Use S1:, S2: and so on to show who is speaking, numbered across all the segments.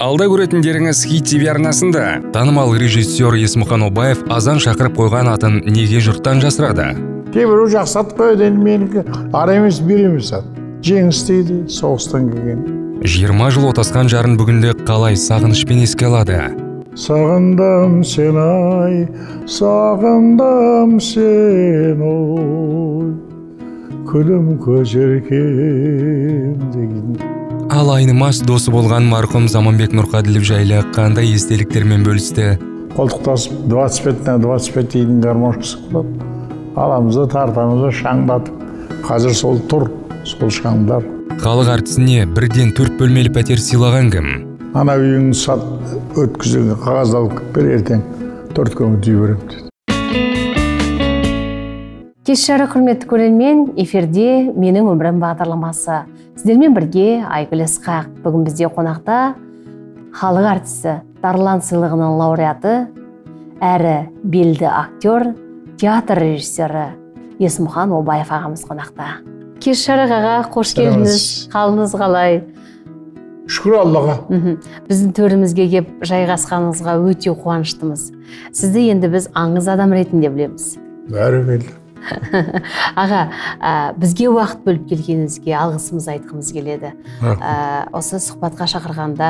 S1: Алда көретіндеріңіз Хит ТВ арнасында. Танымал режиссер Есмұхан Обаев азан шақырып қойған атын неге жұрттан жасырады?
S2: Кейбіреу жақсы ат қояды, енді менікі ара емес, бер емес ат. Жеңіс дейді, соғыстан келген.
S1: 20 жыл отасқан жарын бүгінде қалай сағынышпен еске алады?
S2: Сағындым сен ай, сағындым сен ой, күлім көз еркем деген.
S1: Ал айнымас досы болған марқұм Заманбек Нұрқаділов жайлы қандай естеліктермен бөлісті?
S2: Қолтықтасып 25 на 25 дейтін гармошкасы болады. Аламыз да тартамыз да шаңдатып. Қазір сол тұр, сол шаңдар.
S1: Халық әртісіне бірден 4 бөлмелі пәтер сыйлаған кім?
S2: Ана үйіңді сат өткізген қағазды алып келіп бер, ертең 4 көңіл түйіп беремін деді.
S3: Кеш жарық, құрметті көрермен, эфирде Менің өмірім бағдарламасы. Сіздермен бірге Айгүл Ысқақ. Бүгін бізде қонақта халық әртісі, Тарлан сыйлығының лауреаты, әрі белді актер, театр режиссері Есмұхан Обаев ағамыз қонақта. Кеш жарық аға, қош келдіңіз. Қалыңыз қалай?
S2: Шүкір Аллаға.
S3: Біздің төрімізге кеп жайғасқаныңызға өте қуаныштымыз. Сізді енді біз аңыз адам ретінде білеміз.
S2: Бәрі белді.
S3: Аға, бізге уақыт бөліп келгеніңізге алғысымыз айтқымыз келеді. Осы сұхбатқа шақырғанда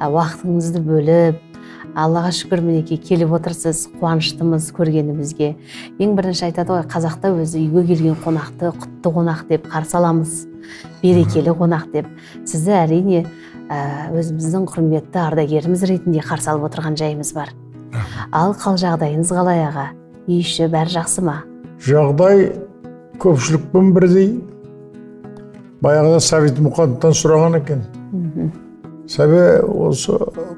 S3: уақытыңызды бөліп, Аллаға шүкір мінекей келіп отырсыз, қуаныштымыз көргенімізге. Ең бірінші айтады ғой, қазақта өзі үйге келген қонақты құтты қонақ деп қарсы аламыз, берекелі қонақ деп. Сізді әрине өзіміздің құрметті ардагеріміз ретінде қарсы алып отырған жайымыз бар. Ал қал жағдайыңыз қалай аға? Үй іші бәрі жақсы ма?
S2: Жағдай көпшілікпен бірдей. Баяғыда Сәбит Мұқановтан сұраған екен. Сәбе, осы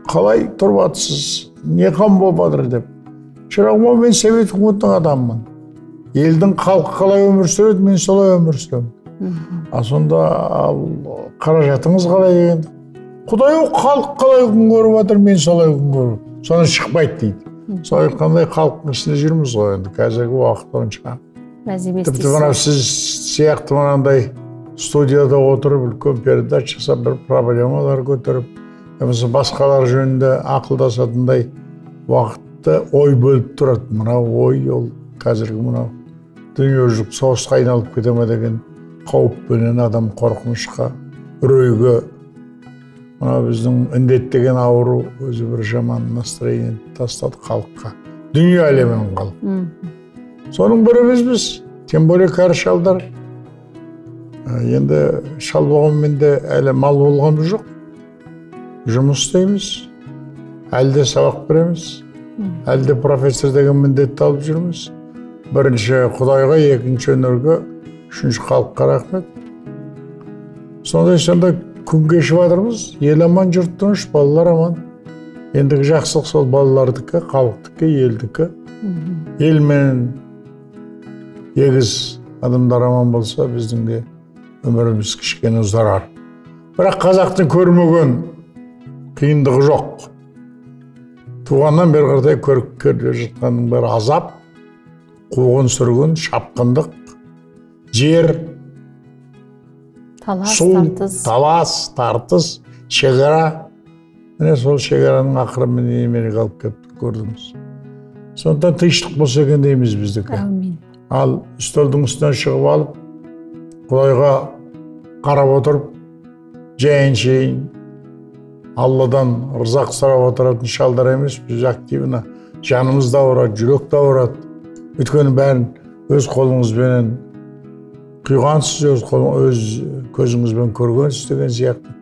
S2: қалай тұрып жатсыз, не қам болып жатыр деп. Шырағым, мен Совет үкіметінің адамымын. Елдің халқы қалай өмір сүреді, мен солай өмір сүремін. А сонда ал қаражатыңыз қалай деген? Құдай ау, халық қалай күн көріп жатыр, мен солай күн көріп. Соны шықпайды дейді. Сол айтқандай халықтың ішінде жүрміз ғой енді қазіргі уақыт онша.
S3: Мәз емес
S2: дейсіз. Тіпті мына сіз сияқты мынандай студияда отырып үлкен передача жасап бір проблемалар көтеріп, немесе басқалар жөнінде ақылдасатындай уақытты ой бөліп тұрады. Мынау ой, ол қазіргі мынау дүниежүзілік соғысқа айналып кете ме деген қауіппенен адам қорқынышқа, үрейге. Мына біздің індет деген ауру өзі бір жаман настроение тастады халыққа, дүние әлемінің халқы. Соның бірі бізбіз, тем более кәрі шалдар. Енді шал болғанмен де әлі мал болғанымыз жоқ. Жұмыс істейміз, әлі де сабақ береміз, әлі де профессор деген міндетті алып жүрміз. Бірінші Құдайға, екінші өнерге, үшінші халыққа рахмет. Сондай күн кешіп жатырмыз, ел аман, жұрт тыныш, балалар аман. Ендігі жақсылық сол балалардікі, халықтікі, елдікі. Ел менен егіз адамдар аман болса, біздің де өміріміз кішкене ұзарар. Бірақ қазақтың көрмеген қиындығы жоқ. Туғаннан бері қарай көріп келе жатқанның бәрі азап, қуғын сүргін, шапқындық, жер,
S3: талас,
S2: су,
S3: тартыс.
S2: Талас, тартыс, шекара. Міне сол шекараның ақыры міне неменеге алып келіп көрдіңіз. Сондықтан тыныштық болса екен дейміз біздікі.
S3: Әумин.
S2: Ал үстелдің үстінен шығып алып, Құдайға қарап отырып, жайын шейін Алладан ырзақ сұрап отыратын шалдар емес, біз активно жанымыз да ауырады, жүрек те ауырады. Өйткені бәрін өз қолыңызбенен құйғансыз, өз көзіңізбен көргенсіз деген сияқты.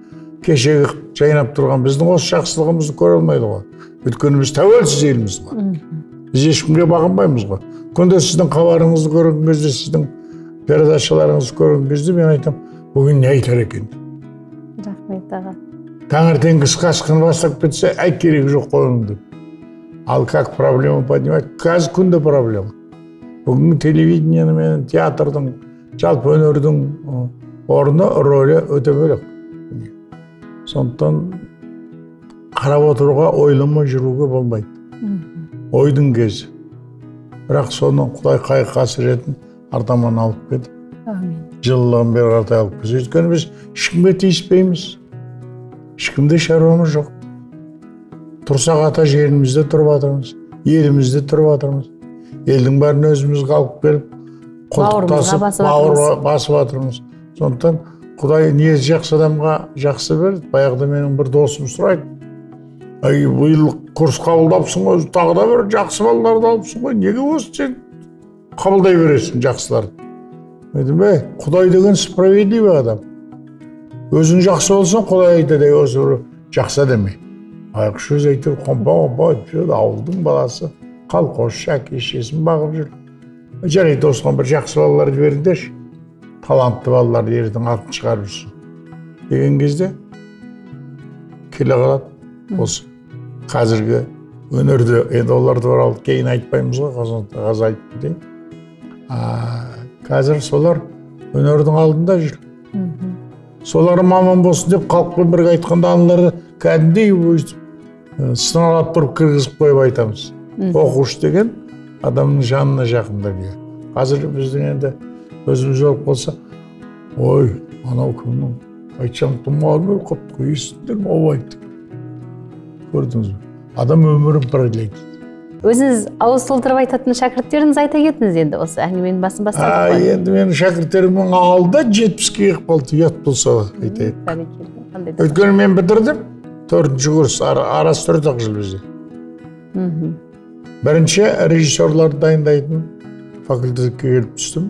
S2: Кешегі жайнап тұрған біздің осы жақсылығымызды көре алмайды ғой. Өйткені біз тәуелсіз елміз ғой. Біз ешкімге бағынбаймыз ғой. Күнде сіздің хабарыңызды көрген кезде, сіздің передачаларыңызды көрген кезде мен айтамын, бүгін не айтар екен?
S3: Рахмет аға.
S2: Таңертең қысқасқын бастап кетсе, әй керегі жоқ қойың деп. Ал как проблема поднимать? Қазір күнде проблема. Бүгінгі телевидениені мен театрдың, жалпы өнердің орны, рөлі өте бөлек. Сондықтан қарап отыруға, ойламай жүруге болмайды. Ойдың кезі. Бірақ соны Құдай қайғы қасіретін артаман алып кетіп, жылылығын бері қаратай алып кетсе. Өйткені біз ешкімге тиіспейміз, ешкімде шаруамыз жоқ. Тұрсақ ата жерімізде тұрып жатырмыз, елімізде тұрып жатырмыз. Елдің бәрін өзіміз алып келіп, қолтықтасып, бауыр басып жатырмыз. Сондықтан Құдай ниеті жақсы адамға жақсы берді. Баяғыда менің бір досым сұрайды. Ай, биыл курс қабылдапсың ғой, тағы да бір жақсы балаларды алыпсың ғой, неге осы сен қабылдай бересің жақсыларды? Мен айттым, Құдай деген справедливый адам. Өзің жақсы болсаң, Құдай айтады, осы бір жақсы адам. Байқұш өзі әйтеуір қомпа-қомпа өтіп жүреді, ауылдың баласы, колхозшы, әке шешесін бағып жүр. Жарайды, осыған бір жақсы балаларды беріңдерші, талантты балаларды ертең атын шығарып жүрсін деген кезде келе қалады. Осы қазіргі өнерде, енді олар туралы кейін айтпаймыз ғой, қазір айтып кетейін. Қазір солар өнердің алдында жүр. Солар маман болсын деп халықпен бірге айтқанда аналарды кәдімгідей өйтіп сыналап тұрып кіргізіп қойып айтамыз. Оқушы деген адамның жанына жақын дүние. Қазір біздің енді өзіміз болып қалса, ой, анау кімнің Айтжановтың мұғалімі өліп қалыпты ғой, естідіңдер ме, айтты. Көрдіңіз бе? Адам өмірін продлить.
S3: Өзіңіз ауыз толтырып айтатын шәкірттеріңіз айта кетіңіз енді осы әңгіменің басын бастадық қой.
S2: Енді менің шәкірттерімнің алды 70-ке келіп қалды, ұят болса айтайық. Өйткені мен бітірдім, 4-ші курс, арасы 4-ақ жыл бізде. Бірінші режиссерларды дайындайтын факультетке келіп түстім.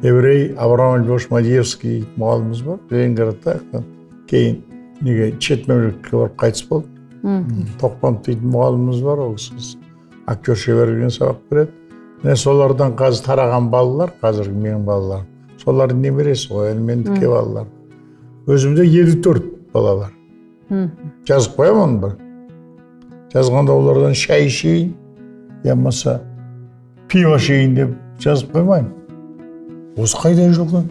S2: Еврей Абрам Львович Мадиевский мұғаліміміз бар, Ленинградта, кейін неге шет мемлекетке барып қайтыс болды. Тоқпанов дейтін мұғаліміміз бар, ол кісі актер шеберлігінен сабақ береді. Міне солардан қазір тараған балалар, қазіргі менің балаларым, солардың немересі ғой, енді мендікі балалар. Өзімде 54 бала бар. Жазып қоямын оны бір. Жазғанда олардан шай ішейін, я болмаса пиво ішейін деп жазып қоймаймын. Осы қайда жүрген?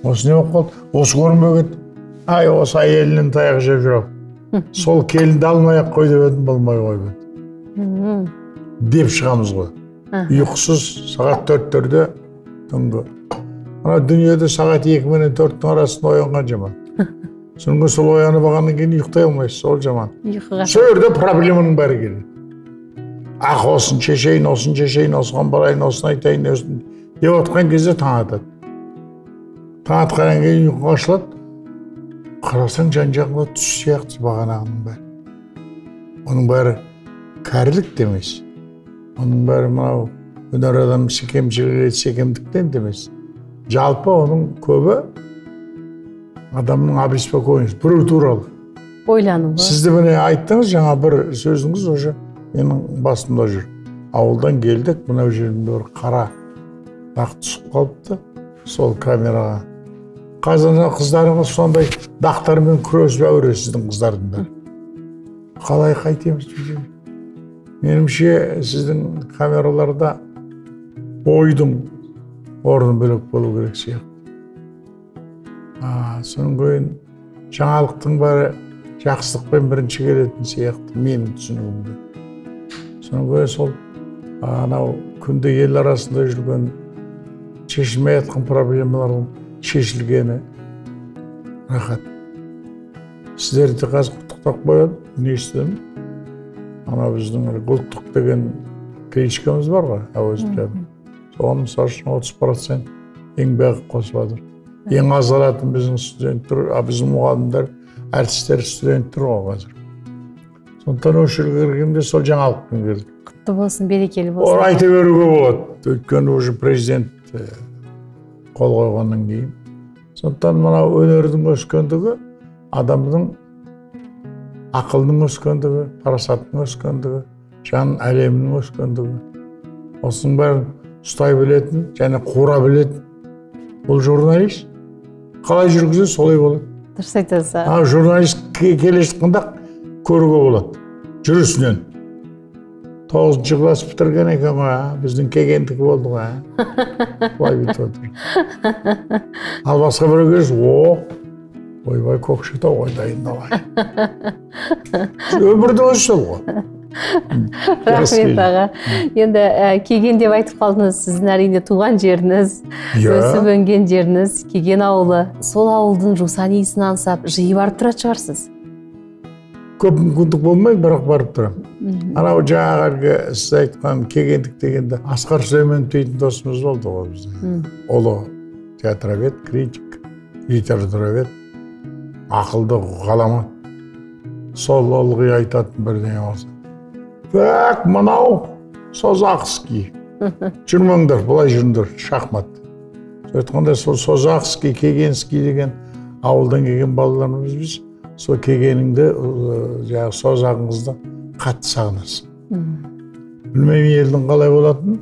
S2: Осы не болып қалды? Осы көрінбей кетті. Ай, осы әйелінен таяқ жеп жүр. Сол келінді алмай-ақ қой деп едім, болмай қойып еді. Деп шығамыз ғой. Ұйқысыз сағат 4-терде түнгі. Мына дүниеде сағат 2 менен 4-тің арасында оянған жаман. Соңғы сол оянып алғаннан кейін ұйықтай алмайсыз, сол жаман. Сол жерде проблеманың бәрі келеді. Ақ, осын шешейін, осын шешейін, осыған барайын, осын айтайын, осын деп отқан кезде таң атады. Таң атқаннан кейін ұйқы ашылады. Қарасаң жан-жағыңда түс сияқты бағанағының бәрі. Оның бәрі кәрілік те емес. Оның бәрі мынау өнер адамы секемшілік, секемдіктен де емес. Жалпы оның көбі адамның обеспокоенность, біреу туралы.
S3: Ойлану.
S2: Сіз де міне айттыңыз, жаңа бір сөзіңіз уже менің басымда жүр. Ауылдан келдік, мынау жерімде бір қара дақ түсіп қалыпты сол камераға. Қазір қыздарымыз сондай дақтармен күресіп әуре сіздің қыздардың бәрі. Қалай қайтеміз? Меніңше сіздің камераларда ойдың орны бөлек болу керек сияқты. Соның кейін жаңалықтың бәрі жақсылықпен бірінші келетін сияқты менің түсінігімде. Соның кейін сол анау күнде ел арасында жүрген шешілмей жатқан проблемалардың шешілгені рахат. Сіздерді қазір құттықтап қояды, не естідім? Ана біздің ұлттық деген кличкамыз бар ғой, Әуезов. Соған мысалы үшін 30% еңбек қосып жатыр. Ең аз алатын біздің студенттер, біздің мұғалімдер, әртістер, студенттер ғой қазір. Сондықтан осы жерге кіргенде сол жаңалықпен келдік.
S3: Құтты болсын, берекелі болсын.
S2: Оны айта беруге болады. Өйткені уже президент қол қойғаннан кейін. Сондықтан мынау өнердің өскендігі, адамның ақылының өскендігі, парасатының өскендігі, жан әлемінің өскендігі. Осының бәрін ұстай білетін және қура білетін бұл журналист. Қалай жүргізсе солай болады.
S3: Дұрыс айтасыз.
S2: Журналист келе жатқанда көруге болады. Жүрісінен. 9-шы класс бітірген екен ғой, біздің кегендікі болды ғой. Былай бүйтіп отыр. Ал басқа біреу келсе, о, ойбай, Көкшетау ғой, дайындалайын. Өмірде өзі сол ғой.
S3: Рахмет аға. Енді Кеген деп айтып қалдыңыз, сіздің әрине туған жеріңіз, өсіп өнген жеріңіз, Кеген ауылы. Сол ауылдың жусан иісін аңсап, жиі барып тұратын шығарсыз.
S2: Көп мүмкіндік болмайды, бірақ барып тұрамын. Анау жаңағы әлгі сіз айтқан кегендік дегенде Асқар Сүлейменов дейтін досымыз болды ғой біздің. Ұлы театровед, критик, литературовед, ақылды ғаламат. Сол ылғи айтатын бірдеңе болса. Так, мынау Созақский. Жүрмеңдер, былай жүріңдер, шахмат. Айтқанда сол Созақский, Кегенский деген ауылдан келген балаларымыз біз. Сол кегеніңді, жаңағы созағыңызды қатты сағынасың. Білмеймін елдің қалай болатынын.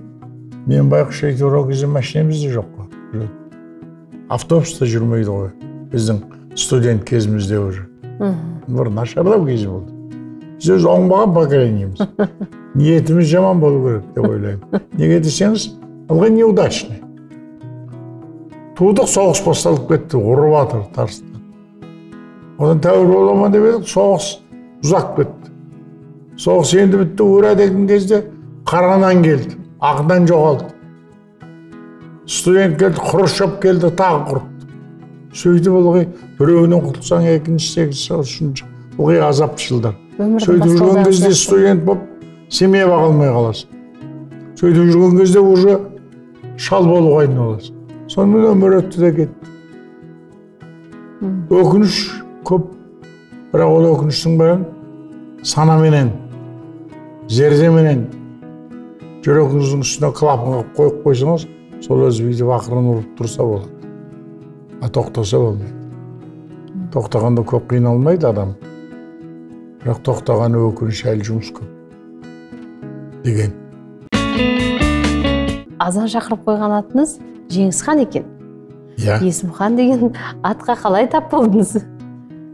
S2: Мен байқұс әйтеуір ол кезде машинамыз да жоқ қой. Автобус та жүрмейді ғой. Біздің студент кезімізде уже. Бір нашарлау кез болды. Біз өзі оңбаған поколениеміз. Ниетіміз жаман болу керек деп ойлаймын. Неге десеңіз, ылғи неудачный. Тудық, соғыс басталып кетті, ұрып жатыр тарсыдан. Одан тәуір бола ма деп едік, соғыс ұзақ кетті. Соғыс енді бітті, ура деген кезде қара нан келді, ақ нан жоғалды. Студент келді, Хрущев келді, тағы құртты. Сөйтіп ылғи біреуінен құтылсаң, екіншісі, үшінші, ылғи азапты жылдар. Сөйтіп жүрген кезде студент болып семья баға алмай қаласың. Сөйтіп жүрген кезде уже шал болуға айналасың. Сонымен өмір өтті де кетті. Өкініш көп, бірақ ол өкініштің бәрін санаменен, зердеменен жүрегіңіздің үстіне клапан қойып қойсаңыз, сол өзі бүйтіп ақырын ұрып тұрса болады. А тоқтаса болмайды. Тоқтағанда көп қиналмайды адам. Бірақ тоқтаған өкініш әлі жұмыс көп деген.
S3: Азан шақырып қойған атыңыз Жеңісхан екен.
S2: Иә.
S3: Есімхан деген атқа қалай тап болдыңыз?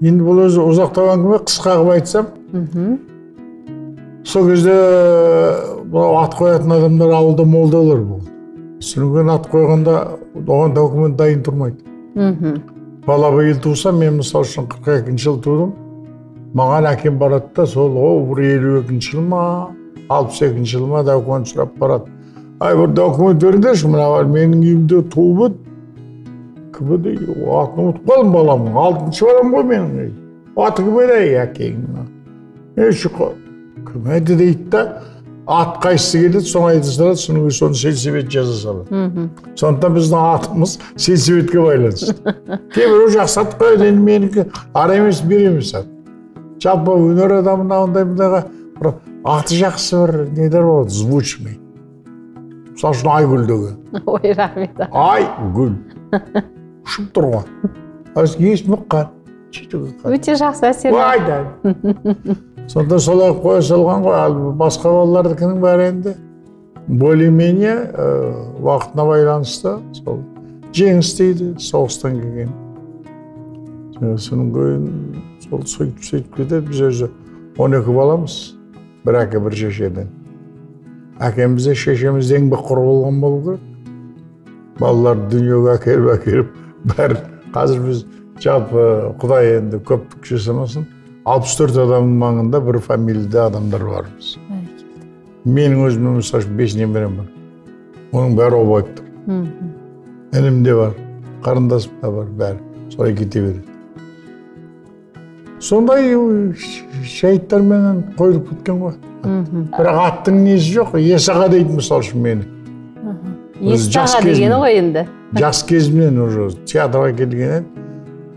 S2: Енді бұл өзі ұзақтау әңгіме, қысқа қылып айтсам. Сол кезде мынау ат қоятын адамдар ауылда молдалар болды. Содан ат қойғанда оған документ дайын тұрмайды. Бала биыл туса, мен мысал үшін 42 жыл тудым. Маған әкем барады да, сол бір 52 жыл ма, 62 жыл ма документ сұрап барады. Ай, бір документ беріңдерші, мына менің үйімде туып еді. Кім еді? Атын ұмытып қалдым баламның. 6-шы балам ғой менің. Аты кім еді, әй, әкеңнің? Кім еді дейді да, ат қайсысы келеді, соны айта салады, соны сельсовет жаза салады. Сондықтан біздің атымыз сельсоветке байланысты. Кейбіреу жақсы ат қояды, енді менікі ара емес, бер емес ат. Жалпы өнер адамына ондай-мұндайға бір аты жақсы бір нелер болады, звучный. Мысалы үшін Айгүл деген.
S3: Ой, рахмет.
S2: Айгүл. Ұшып тұр ғой. Есімі
S3: Өте жақсы әсер.
S2: Сонда солай қоя салған ғой, ал басқа балалардікінің бәрі енді более-менее уақытына байланысты сол Жеңіс дейді, соғыстан келген. Соның кейін сол сөйтіп кетеді. Біз өзі 12 баламыз, бір әке, бір шешеден. Әкеміз де шешеміз де еңбекқор болған болу керек. Балаларды дүниеге әкеліп, бәрі қазір біз жалпы Құдай енді көптік жасамасын, 64 адамның маңында бір фамилияда адамдар бармыз. Менің өзімнің мысалы үшін 5 немерем бар. Оның бәрі Обаевтар. Інім де бар, қарындасым да бар, бәрі солай кете береді. Сондай жайттарменен қойылып кеткен ғой. Бірақ аттың несі жоқ, Есаға дейді мысалы үшін мені.
S3: Есаға дегені ғой енді.
S2: Жас кезімнен уже театрға келгеннен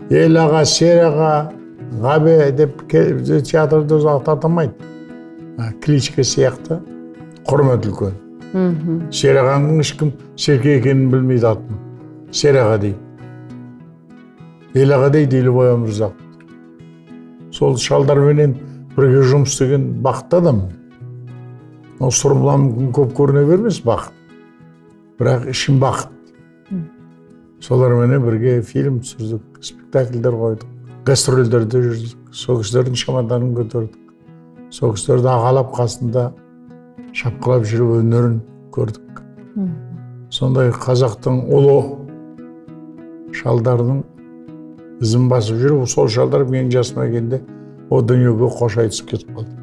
S2: Ел аға, Сер аға, Ғабе деп театрда өзі ат атамайды. Кличка сияқты құрмет үлкен. Сер ағаның ешкім Серке екенін білмейді атын. Сер аға дейді. Ел аға дейді, Елубай Өмірзақов. Сол шалдарменен бірге жұмыс істеген бақытты адам. Ол сұрымлан мүмкін көп көріне бермес бақыт. Бірақ ішім бақыт. Соларменен бірге фильм түсірдік, спектакльдер қойдық, гастрольдерде жүрдік, сол кісілердің шамаданын көтердік. Сол кісілерді ағалап қасында шапқылап жүріп өнерін көрдік. Сондай қазақтың ұлы шалдарының ізін басып жүріп, сол шалдар менің жасыма келгенде о дүниеге қош айтысып кетіп қалды.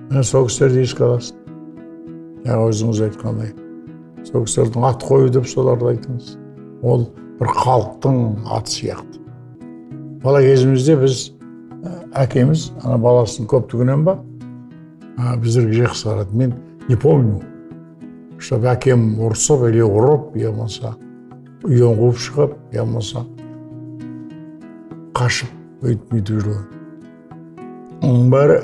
S2: Міне сол кісілерді еске аласың. Жаңа өзіңіз айтқандай. Сол кісілердің ат қою деп соларды айтыңыз. Ол бір халықтың аты сияқты. Бала кезімізде біз Әкеміз ана баласының көптігінен ба біздерге жақсы қарады. Мен не помню, чтобы әкем ұрсып или ұрып, я болмаса үйден қуып шығып, я болмаса қашып өйтіп бүйтіп жүрген. Оның бәрі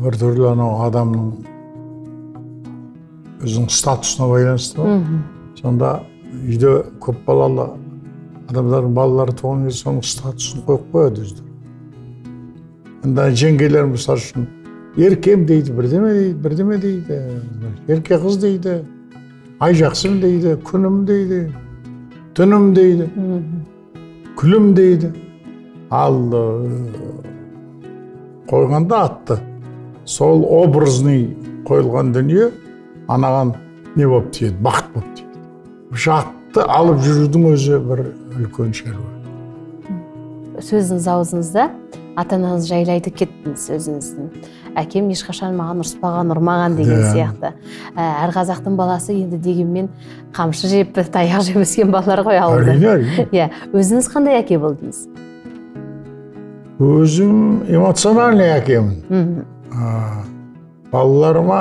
S2: бір түрлі анау адамның өзінің статусына байланысты ғой. Сонда үйде көп балалы адамдардың балалары туған кезде соның статусын қойып қояды өздері. Енді жеңгелер мысалы үшін еркем дейді, бірдеме дейді, бірдеме дейді, ерке қыз дейді, ай жақсым дейді, күнім дейді, түнім дейді, күлім дейді. Ал қойғанда атты сол образный қойылған дүние анаған не болып тиеді, бақыт болып тиеді. Атты алып жүрудің өзі бір үлкен шаруа.
S3: Сөзіңіз аузыңызда ата-анаңыз жайлы айтып кеттіңіз өзіңіздің. Әкем ешқашан маған ұрыспаған, ұрмаған деген сияқты. Әр қазақтың баласы енді дегенмен қамшы жеп, таяқ жеп өскен балалар ғой ауылда.
S2: Әрине.
S3: Иә, өзіңіз қандай әке болдыңыз?
S2: Өзім эмоциональный әкемін. Балаларыма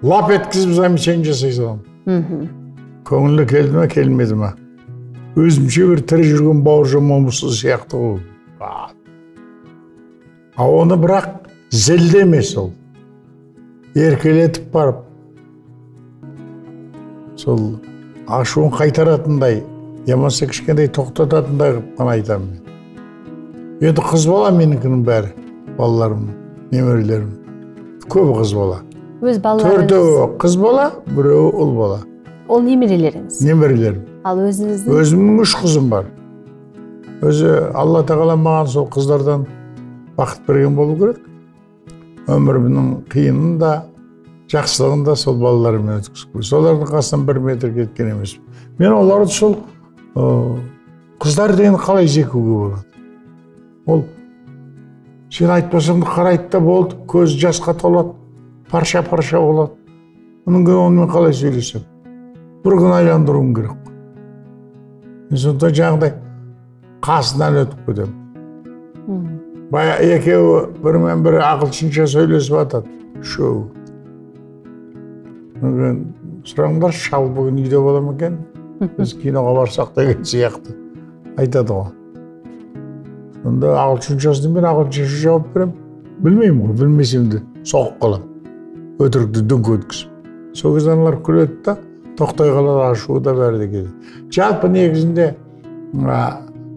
S2: лап еткізіп замечание жасай саламын. Көңілі келді ме, келмеді ме? Өзімше бір тірі жүрген Бауыржан Момышұлы сияқты ғой. А оны бірақ зілді емес ол. Еркелетіп барып, сол ашуын қайтаратындай, я болмаса кішкентай тоқтататындай қылып қана айтамын мен. Енді қыз бала менікінің бәрі, балаларым, немерелерім. Көбі қыз бала.
S3: Өз балаларыңыз?
S2: Төртеуі қыз бала, біреуі ұл бала.
S3: Ол немерелеріңіз?
S2: Немерелерім.
S3: Ал өзіңіздің?
S2: Өзімнің 3 қызым бар. Өзі Алла тағала маған сол қыздардан бақыт берген болу керек. Өмірімнің қиынын да, жақсылығын да сол балаларыммен өткізіп қойдым. Солардың қасынан 1 метр кеткен емеспін. Мен оларды сол қыздар деген қалай зекуге болады? Ол сен айтпасаң да қарайды да болды, көзі жасқа толады, парша-парша болады. Оның кейін онымен қалай сөйлесем? Бір күн айландыруым керек. Мен сондықтан жаңағыдай қасынан өтіп кетемін. Бая екеуі бірімен бірі ағылшынша сөйлесіп жатады, үшеуі. Мүмкін сұраңдар, шал бүгін үйде бола ма екен? Біз киноға барсақ деген сияқты айтады ғой. Сонда ағылшыншасын мен ағылшынша жауап беремін. Білмеймін ғой, білмесем де соғып қаламын. Өтірікті дүңк өткізіп. Сол кезде аналар күледі да, тоқтай қалады, ашуы да бәрі де кетеді. Жалпы негізінде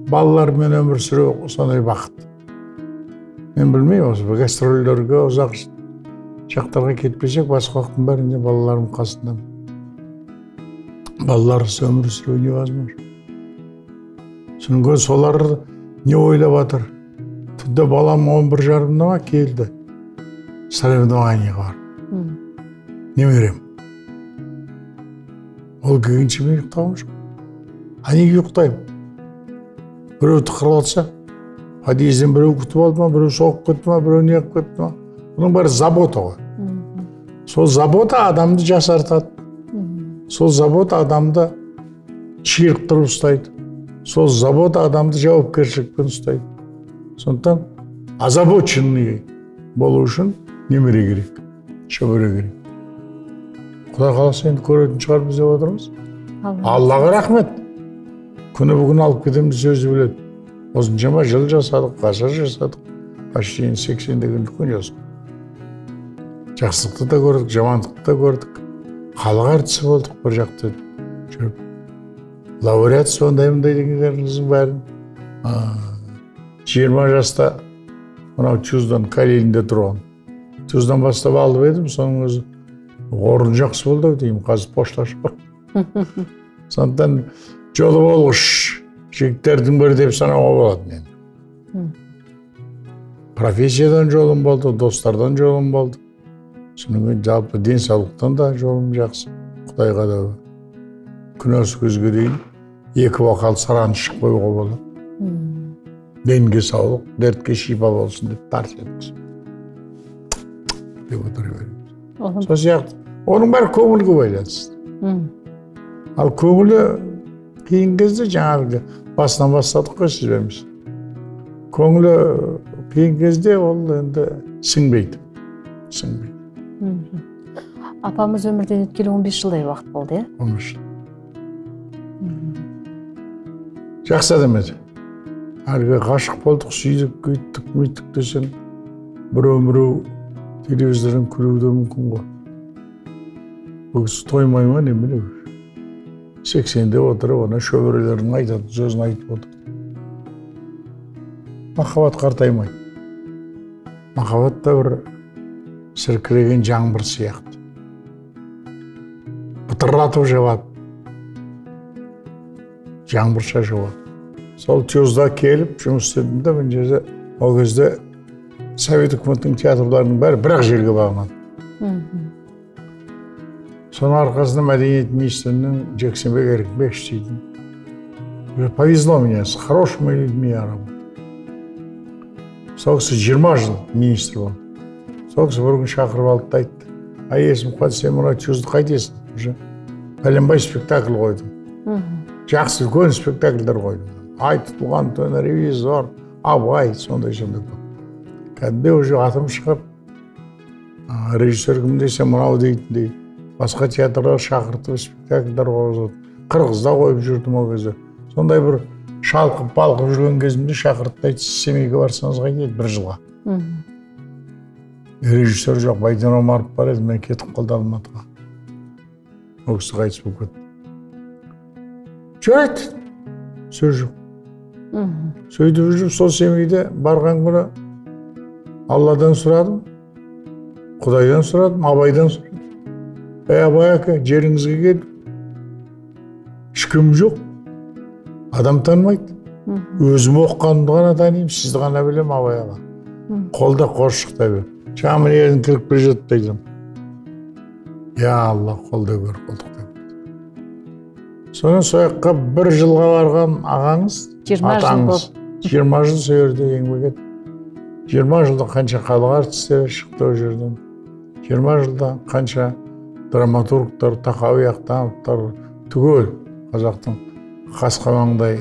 S2: балалармен өмір сүру сондай бақыт. Мен білмеймін, осы гастрольдерге ұзақ жақтарға кетпесек, басқа уақыттың бәрінде балаларым қасында. Балаларсыз өмір сүру невозможно. Содан кейін солар не ойлап жатыр? Түнде балам 11:30-да ма келді. Соревнованиеға барып. Немерем. Ол келгенше мен ұйықтағым жоқ. А неге ұйықтаймын? Біреу тықырып алса, подъезден біреу күтіп алды ма, біреу соғып кетті ма, біреу не қылып кетті ма? Бұның бәрі забота ғой. Сол забота адамды жасартады. Сол забота адамды ширықтырып ұстайды. Сол забота адамды жауапкершілікпен ұстайды. Сондықтан озабоченный болу үшін немере керек, шөбере керек. Құдай қаласа енді көретін шығармыз деп отырмыз. Аллаға рахмет. Күні бүгін алып кетеміз сөзі біледі. Осыншама жыл жасадық, ғасыр жасадық. Почти 80 деген үлкен жас. Жақсылықты да көрдік, жамандықты да көрдік. Халық әртісі болдық бір жақта жүріп. Лауреат сондай мындай дегендеріміздің бәрін. 20 жаста мынау ТЮЗдан Калининде тұрған. ТЮЗдан бастап алып едім, соның өзі орын жақсы болды ау деймін, қазір пошташы бар. Сондықтан жолы болғыш жігіттердің бірі деп санауға болады мені. Профессиядан жолым болды, достардан жолым болды. Содан кейін жалпы денсаулықтан да жолым жақсы. Құдайға да күнәсі көзге дейін 2 бокал саран ішіп қоюға болады. Денге саулық, дертке шипа болсын деп тарс еткізіп деп отыра береміз. Сол сияқты оның бәрі көңілге байланысты. Ал көңілі қиын кезде жаңағы басынан бастадық қой сізбен. Көңілі қиын кезде ол енді сіңбейді. Сіңбейді.
S3: Апамыз өмірден өткелі 15 жылдай уақыт болды, иә?
S2: 15 жыл. Жақсы адам еді. Әлгі ғашық болдық, сүйдік, күйттік, мүйттік десең, біреу-міреу телевизордан көруі де мүмкін ғой. Бұл кісі тоймай ма немене? 80-де отырып, ана шөберелерінің айтатын сөзін айтып отырды. Махаббат қартаймайды. Махаббат та бір сіркіреген жаңбыр сияқты. Бытырлатып жауады. Жаңбырша жауады. Сол ТЮЗда келіп жұмыс істедім де, мына жерде ол кезде Совет үкіметінің театрларының бәрі бір-ақ жерге бағынады. Соның арқасында мәдениет министрінің Жексенбек Еркінбекович дейтін. Повезло мне, с хорошими людьми я работал. Сол кісі 20 жыл министр болды. Сол кісі бір күн шақырып алды да айтты. Ай, Есімхан, сен мына ТЮЗды қайтесің? Уже пәленбай спектакль қойдым. Жақсы үлкен спектакльдер қойдым. Ай тұтылған түн, ревизор, Абай, сондай-сондай көп. Кәдімгі уже атым шығып, режиссер кім десе мынау дейтіндей. Басқа театрлар шақыртып спектакльдер қойғызады. Қырғызда қойып жүрдім ол кезде. Сондай бір шалқып балқып жүрген кезімде шақыртты, айтты, Семейге барсаңыз қайтеді бір жылға. Режиссер жоқ, Байден Омаров бар еді, мен кетіп қалды Алматыға. Ол кісі қайтыс болып кетті. Жарайды, сөз жоқ. Сөйтіп жүріп сол Семейде барған күні Алладан сұрадым, Құдайдан сұрадым, Абайдан сұрадым. Әй, Абай әке, жеріңізге келдім. Ешкім жоқ, адам танымайды. Өзім оқығанымды ғана танимын, сізді ғана білемін, Абай аға. Қолда қоршықта бер. Жаңа мына жерден кіріп келе жатты айтамын. Я Алла, қолда көр, қолтықта көр. Сонан сол жаққа бір жылға барған ағаңыз, атаңыз, 20 жыл сол жерде еңбек етті. 20 жылда қанша халық артистері шықты ол жерден. 20 жылда қанша драматургтар, Тақауи Ақтановтар, түгел қазақтың қасқамаңдай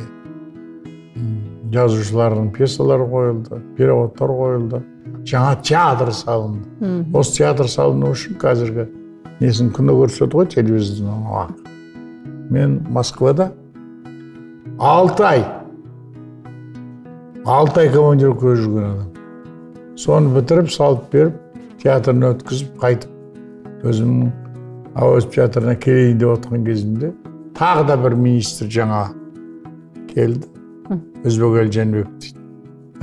S2: жазушыларының пьесалары қойылды, переводтар қойылды, жаңа театр салынды. Осы театр салыну үшін қазіргі несін күні көрсетеді ғой телевизордан. Мен Москвада 6 ай, 6 ай командировкада жүрген адам. Соны бітіріп, салып беріп, театрын өткізіп, қайтып өзімнің Әуезов театрына келейін деп отқан кезімде тағы да бір министр жаңа келді. Өзбекәлі Жәнібеков дейді.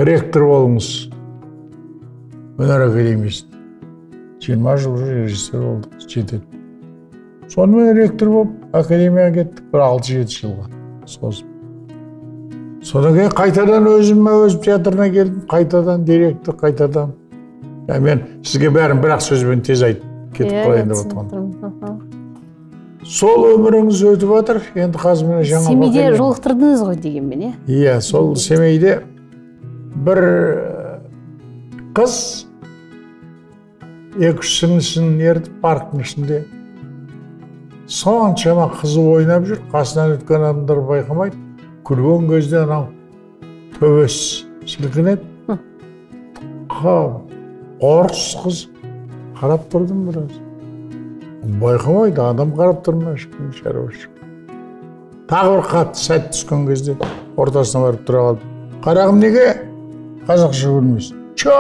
S2: Ректор болыңыз өнер академиясында. 20 жыл уже режиссер болдық, жетеді. Сонымен ректор болып академияға кеттік бір 6-7 жылға созып. Содан кейін қайтадан өзім Әуезов театрына келдім, қайтадан директор, қайтадан. Мен сізге бәрін бір-ақ сөзбен тез айтып кетіп қалайын деп отырмын. Сол өміріңіз өтіп жатыр, енді қазір міне жаңа
S3: Семейде жолықтырдыңыз ғой дегенмен, иә?
S2: Иә, сол Семейде бір қыз екі-үш сіңлісін ертіп парктың ішінде соншама қызу ойнап жүр, қасынан өткен адамдар байқамайды. Күлген кезде анау төбесі сілкінеді. Орыс қыз, қарап тұрдым біраз. Байқамайды, адам қарап тұрма, ешкім шаруасы жоқ. Тағы бір қатты сәт түскен кезде ортасына барып тұра қалдым. Қарағым, неге қазақша күлмейсің? Чё?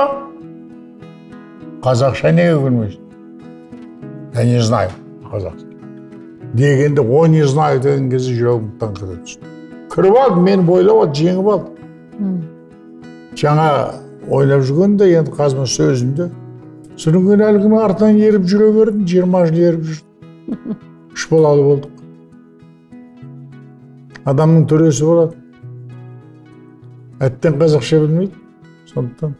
S2: Қазақша неге күлмейсің? Я не знаю қазақша. Дегенде, о не знаю деген кезде жүрегім тыңқ ете түсті. Кіріп алды, мені бойлап алды, жеңіп алды. Жаңа ойлап жүргенде, енді қазір сөзімде. Содан кейін әлгінің артынан еріп жүре бердім, 20 жыл еріп жүрдім. 3 балалы болдық. Адамның төресі болады. Әттең қазақша білмейді. Сондықтан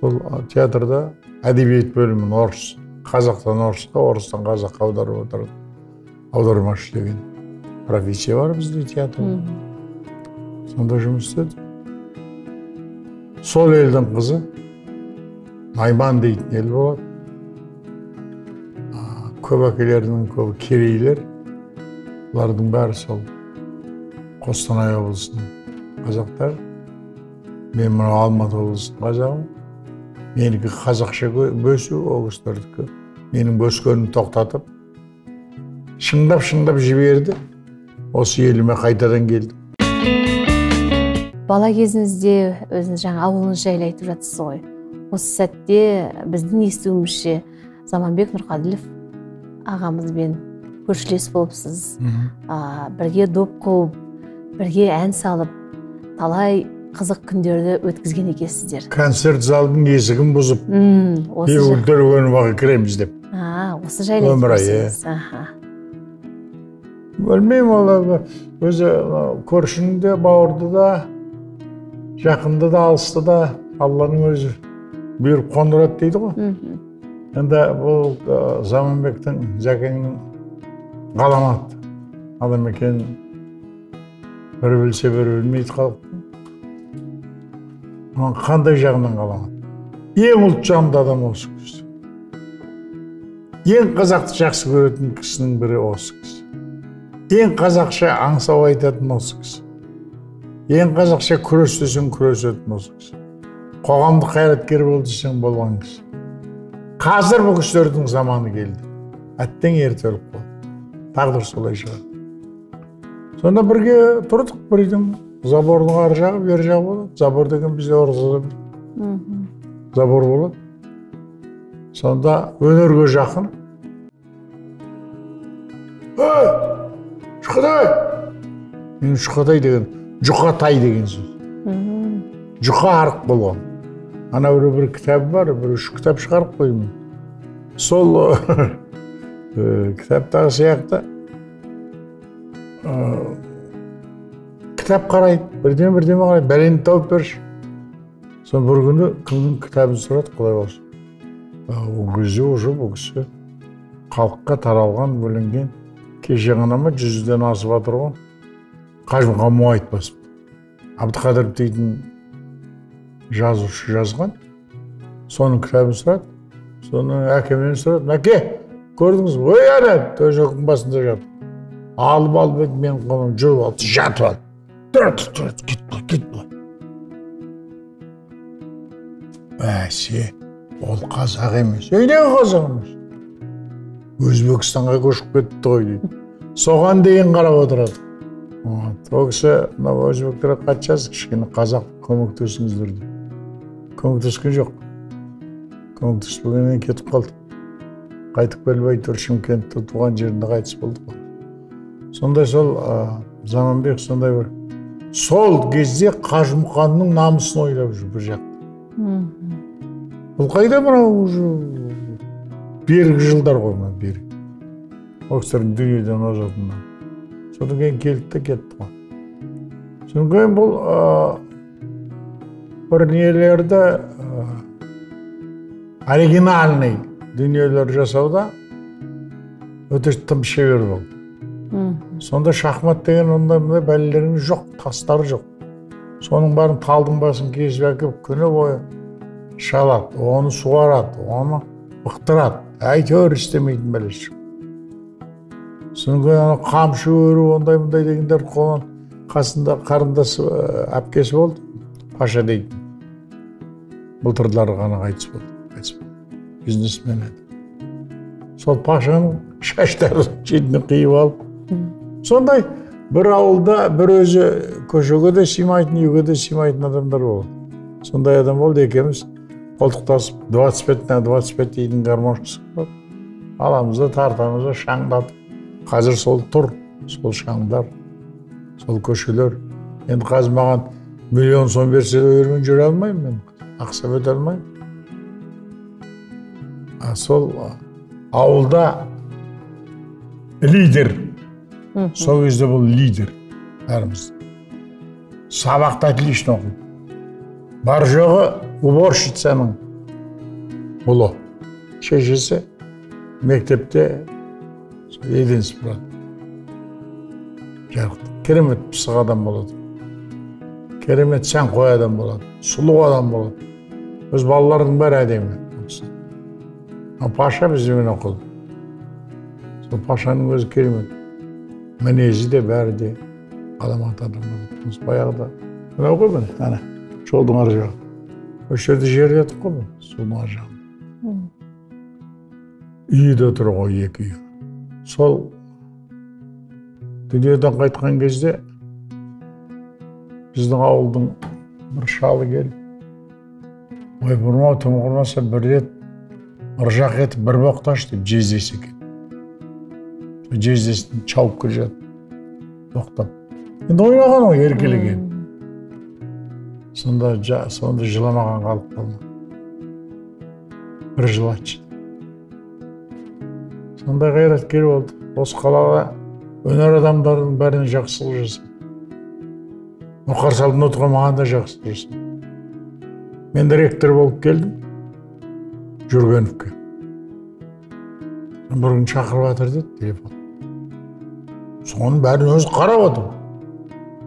S2: сол театрда әдебиет бөлімін орыс, қазақтан орысқа, орыстан қазаққа аударып отырады. Аудармашы деген профессия бар бізде театрда. Сонда жұмыс істедім. Сол елдің қызы, Найман дейтін ел болады. Көп әкелерінің көбі керейлер. Бұлардың бәрі сол Қостанай облысының қазақтар. Мен мынау Алматы облысының қазағымын. Менікі қазақша бөсу, ол кісілердікі. Менің бөскенімді тоқтатып, шыңдап-шыңдап жіберді. Осы еліме қайтадан келдім.
S3: Бала кезіңізде өзіңіз жаңа ауылыңыз жайлы айтып жатсыз ғой. Осы сәтте біздің естуімізше Заманбек Нұрқаділов ағамызбен көршілес болыпсыз. Бірге доп қуып, бірге ән салып, талай қызық күндерді өткізген екенсіздер.
S2: Концерт залдың есігін бұзып, бегүлдер кіреміз деп.
S3: Осы жайлы айтып берсеңіз.
S2: Білмеймін, ол өзі көршінің де, бауырды да, жақынды да, алысты да Алланың өзі бұйырып қондырады дейді ғой. Енді бұл Заманбектің, Зәкеңнің ғаламат адам екенін бірі білсе, бірі білмейді халықтың. Қандай жағынан ғаламат? Ең ұлтжанды адам осы кісі. Ең қазақты жақсы көретін кісінің бірі осы кісі. Ең қазақша аңсау айтатын осы кісі. Ең қазақша күрес десең күресетін осы кісі. Қоғамдық қайраткер бол десең болған кісі. Қазір бұл кісілердің заманы келді. Әттең ерте өліп қалды. Тағдыр солай шығады. Сонда бірге тұрдық бір үйдің забордың ар жағы, бер жағы болады. Забор деген бізде орысша забор болады. Сонда өнерге жақын. Ей, Шұқатай! Мен Шұқатай деген, Жұқатай деген сөз. Жұқа арық болған. Ана бір кітабы бар, бір 3 кітап шығарып қойдым. Сол кітаптағы сияқты кітап қарайды, бірдеме қарайды, бәлені тауып берші. Сон бір күні кімнің кітабын сұрады, құдай болсын. Ол кезде уже бұл кісі халыққа таралған, бөлінген, кеше ғана ма 100-ден асып жатыр ғой. Қажымұқан Мұңайтпасов. Әбдіқадыров дейтін жазушы жазған. Соның кітабын сұрады. Соны әкемнен сұрады. Әке, көрдіңіз бе? Ой, ана төсектің басында жатыр. Алып еді, менің қолым жұлып алды, жатып алды. Тұр, кет былай, кет былай. Бәсе, ол қазақ емес. Ей, неге қазақ емес? Өзбекстанға көшіп кетті ғой дейді. Соған дейін қарап отырады. Ол кісі, мынау өзбектерге хат жазды, кішкене қазақ көмектесіңіздер деп. Көмектескен жоқ. Көмектеспегеннен кетіп қалды. Қайтып келмей тұр, Шымкентте туған жерінде қайтыс болды ғой. Сондай сол Заманбек сондай бір сол кезде Қажымұқанның намысын ойлап жүр бір жақта. Бұл қайда мынау уже бергі жылдар ғой мына бергі. Ол кісілердің дүниеден озатыннан. Содан кейін келді де кетті ғой. Содан кейін бұл бір нелерді оригинальный дүниелер жасауда өте тым шебер болды. Сонда шахмат деген ондай бәлелеріңіз жоқ, тастары жоқ. Соның барын талдың басын кесіп әкеп күні бойы шалады, оны суарады, оны бықтырады. Әйтеуір істемейтін бәлесі жоқ. Содан кейін қамшы өру, ондай-мұндай дегендер қолын қасында қарындасы, әпкесі болды, Паша дейтін. Былтырлары ғана қайтыс болды, Бизнесмен еді. Сол Пашаның шаштарын шетінен қиып алып, сондай бір ауылда бір өзі көшеге де сыймайтын, үйге де сыймайтын адамдар болды. Сондай адам болды, екеуміз қолтықтасып 25 на 25 дейтін гармошкасы болды. Аламыз да тартамыз да шаңдатып. Қазір сол тұр, сол шаңдар, сол көшелер. Енді қазір маған миллион сом берсе де өрмен жүре алмаймын мен, ақсап өте алмаймын. Сол ауылда лидер. Сол кезде бұл лидер бәріміз. Сабақты отлично оқиды. Бар жоғы уборщицаның ұлы. Шешесі мектепте еден сыпырады. Жарықтық. Керемет пысық адам болады. Керемет сәнқой адам болады. Сұлу адам болады. Өз балаларының бәрі әдемі. Паша бізбен оқыды. Сол Пашаның өзі керемет. Мінезі де бәрі де ғаламат адам болады. Баяғыда. Мынау ғой міне, ана. Жолдың ар жағы. Осы жерде жерледік қой бұл, судың ар жағында. Үйі де тұр ғой, 2 үй. Сол дүниеден қайтқан кезде біздің ауылдың бір шалы келіп, ойпырмау, тым құрмаса бір рет ыржақ етіп бір боқташы деп жездесі екен. Жездесін шауып келе жатып, боқтап. Енді ойнаған ғой, еркелеген. Сонда жыламаған қалып қалма. Бір жылатшы. Сондай қайраткер болды. Осы қалаға өнер адамдарының бәріне жақсылық жасады. Мұқар салдың отырған маған да жақсылық жасады. Мен директор болып келдім Жүргеновке. Бір күн шақырып жатыр деді телефон. Соның бәрін өзі қарап отыр.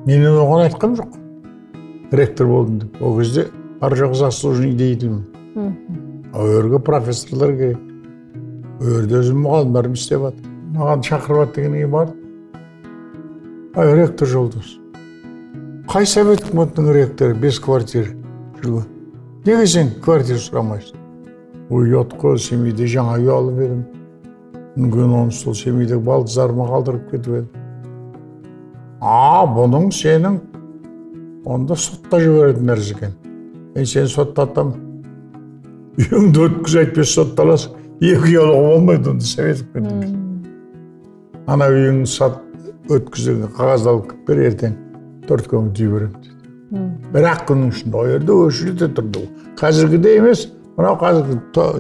S2: Мен оған айтқам жоқ. Ректор болдым деп. Ол кезде бар жоқ заслуженный деятельмін. Ол жерге профессорлар керек. Ол жерде өзім мұғалімдерім істеп жатыр. Маған шақырып жатыр дегеннен кейін бардым. Ай, ректор жолдас. Қай совет үкіметінің ректоры 5 квартира жүрген? Неге сен квартира сұрамайсың? Ой, ұят қой, Семейде жаңа үй алып едім. Мүмкін оны сол Семейдегі балдыздарыма қалдырып кетіп едім. А, бұның сенің онда сотта жіберетін нәрсе екен. Мен сені соттатам. Үйіңді өткіз айтпес сотталасың. 2 үй алуға болмайды онда совет үкіметі. Ана үйіңді сат өткізген қағазды алып келіп бер, ертең 4 көмір түйіп беремін дейді. Бір-ақ күннің ішінде ол жерде өшірте тұрды. Қазіргідей емес, мынау қазіргі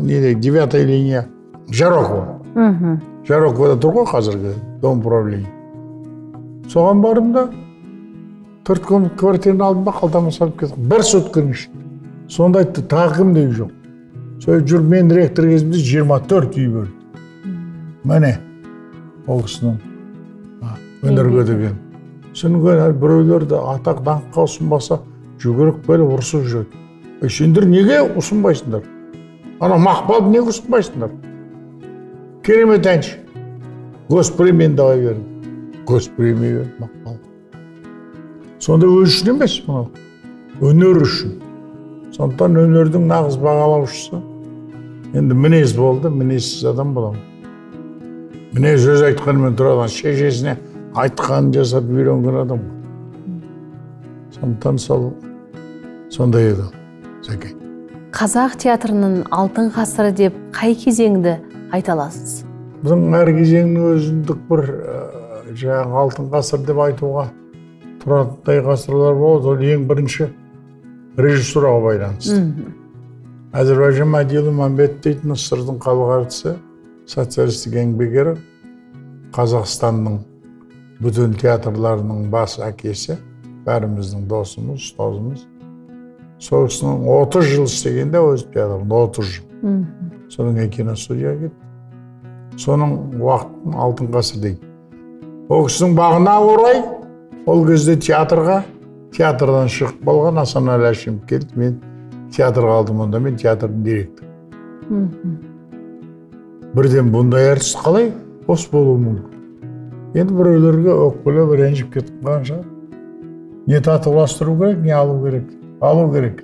S2: неде, 9-я линия Жарокова. Жароковада тұр ғой қазіргі дом управления. Соған бардым да 4 көмір квартираны алдым да қалтама салып кеттім. Бір сутканың ішінде. Сонда айтты, тағы кімде үй жоқ. Сол жүріп мен ректор кезімде 24 үй берді. Міне, ол кісінің өнерге деген. Содан кейін біреулерді атақ даңққа ұсынбаса, жүгіріп келіп ұрысып жүреді. Сендер неге ұсынбайсыңдар? Ана Мақпалды неге ұсынбайсыңдар? Керемет әнші. Госпремияны давай берді. Госпремия берді Мақпал. Сонда өз үшін емес мынау, өнер үшін. Сондықтан өнердің нағыз бағалаушысы енді мінез болды, мінезсіз адам боламын. Мінез өз айтқанымен тұрады, шешесіне айтқанын жасап үйренген адам. Сондықтан сол сондай еді Сәкен.
S3: Қазақ театрының алтын ғасыры деп қай кезеңді айта аласыз?
S2: Біздің әр кезеңнің өзіндік бір жаңағы алтын ғасыр деп айтуға тұратындай ғасырлар болады. Ол ең бірінші режиссураға байланысты. Әзірбайжан Мәдиұлы Мәмбет дейтін СССР-дің халық әртісі, социалистік еңбек ері, Қазақстанның бүтін театрларының бас әкесі, бәріміздің досымыз, ұстазымыз. Сол кісінің 30 жыл істегенде өз театрында 30 жыл. Содан кейін киностудияға кетті. Соның уақытын алтын ғасыр дейді. Ол кісінің бағына орай, ол кезде театрға, театрдан шығып болған Асанәлі Әшімов келді. Мен театрға алдым, онда мен театрдың директоры. Бірден бұндай әртіс қалай бос болуы мүмкін? Енді біреулерге өкпелеп, ренжіп кетіп қалған шығар. Не татуластыру керек, не алу керек. Алу керек.